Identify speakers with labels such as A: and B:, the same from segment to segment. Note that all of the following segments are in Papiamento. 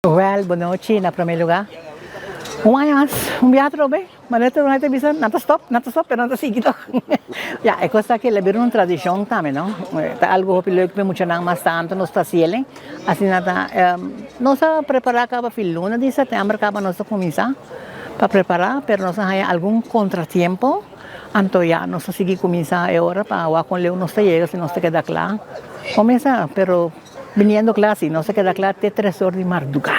A: Wèl, bonochi na promé lugá. Un aña mas, un biaha atrobe, manera tur hende ta bisa, nan ta stòp, nan ta stòp, pero nan ta sigui tòg. Ya, e kos aki el a bira un tradishon tambe, no? Ta algu hopi leuk pa e muchanan mas tantu nos ta hasi el. Asina ta, nos a prepará kaba fin luna di sètèmber kaba nos a kuminsá pa prepará, pero nos a haña algun kontratiempo, anto ya nos a sigui kuminsá e ora pa wak kon leu nos ta yega si nos ta keda kla. Kuminsá, pero. Biniendo kla si nos a keda kla te tres or di mardugá.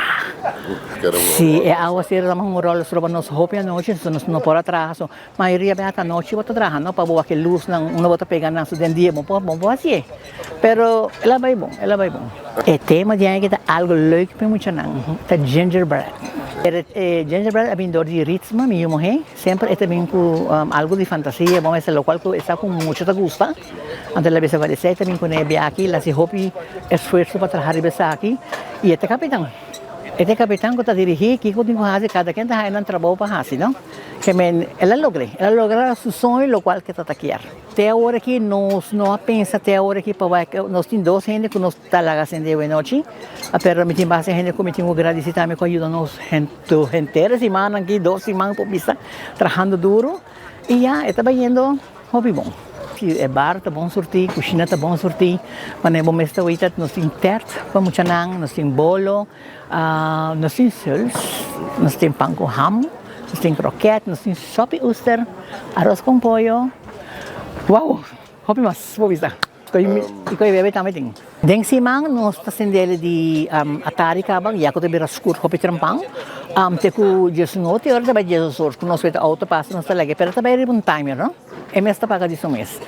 A: Si e awa sera ta un ròl stroba nos hopi anochi so nos no por a traha so mayoria bes ata anochi bo ta traha no pa bo wak e lusnan unda bo ta pega nan so den dia bo por bo por hasié pero el a bai bon el a bai bon. E tema di aña aki ta algo leuk pa e muchanan ta gingerbread. E gingerbread a bin dor di Ritsma mi yu muhé semper e ta bin ku algo di fantasia bo mester lokual ku e sa ku mucha ta gusta. Anto el a bisa Esei ta bin ku nebi aki, el a hasi hopi esfuerso pa traha riba esaki, i e ta kapitan. E ta e kapitan ku ta dirigí kiko tin ku hasi, kada ken ta haña nan trabou pa hasi, no? Ke men, el a logr'é, el a logra su soño lokual ku e ta ta kier. Te awor aki nos no a pensa te awor aki pa wak, nos tin dos hende ku nos ta laga sende awenochi, pero mi tin basta hende ku mi tin ku gradisí tambe ku a yuda nos henter e simannan aki, dos siman por bisa, trahando duru, i ya, e ta bayendo. Hopi bon. Si e bar ta bon surtí, kushina ta bon surtí, manera bo mes ta wita nos tin tèrt pa muchanan, nos tin bolo, nos tin sùls, nos tin pan ku ham, nos tin krokèt, nos tin sòpi uster, aros kon poyo, wou! Hopi mas bo bisa. I koe bebe tambe tin. Den siman nos ta sendele di atari kaba, ya ku ta bira skur hopi trempan, te ku diesnote ora ta bai diesdos ku nos wet outo pasa nos ta lag'e, pero ta bai riba un timer no, e mes ta paga di su mes.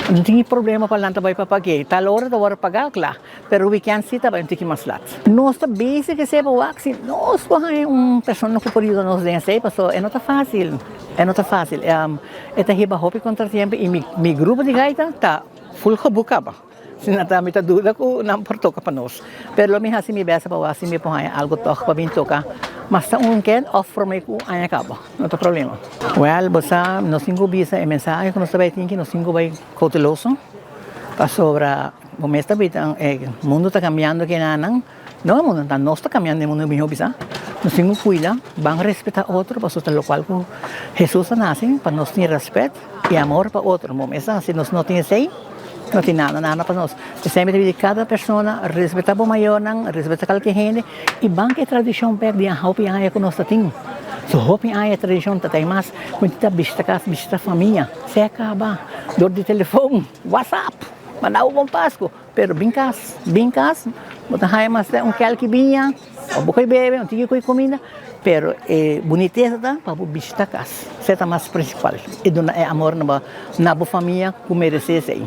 A: No tin problema pa lanta bai pa pag'e, tal ora ta wòrdu pagá kla, pero wikènt si ta bai un tiki mas lat. Nos ta bezig esei pa wak si nos por haña un persona ku por yuda nos den esei, pasobra e no ta fásil, e no ta fásil, e ta hiba hopi kontratiempo i mi grupo di gaita ta full geboek kaba. Si nan ta mi ta duda ku nan por toka pa nos. Pero lo mi hasi mi bes pa wak si mi por haña algu tòg pa bin toka. Mas ta un ken òf promé ku aña kaba. No ta problema. Wèl, bo sa, nos tin ku bisa e mensahe ku nos ta bai tin ki nos tin ku bai kouteloso. Pasobra bo mes ta bita e mundu ta kambiando kinanan. No e mundu, ta nos ta kambiando e mundu mihó bisa. Nos tin ku kuida, ban respetá otro pasobra ta lokual ku Hesus a nase pa nos tin rèspèt i amor pa otro. Bo mes sa si nos no tin esei, no tin nada nada pa nos. P'esei mi ta pidi kada persona respetá bo mayornan, respetá kalke hende i ban ku e tradishon bèk di hopi aña ku nos ta tin. So hopi aña e tradishon ta tin mas ku ta bishita kas, bishita famia. Se a kaba dor di telefon, whatsapp, manda bo bon pasku. Pero bin kas, bin kas, bo ta haña mas un kèlki biña, òf bo koi bebe, un tiki koi kuminda, pero e bunitesa ta pa bo bishita kas, esei ta mas prinsipal, i duna e amor na bo famia ku meresé esei.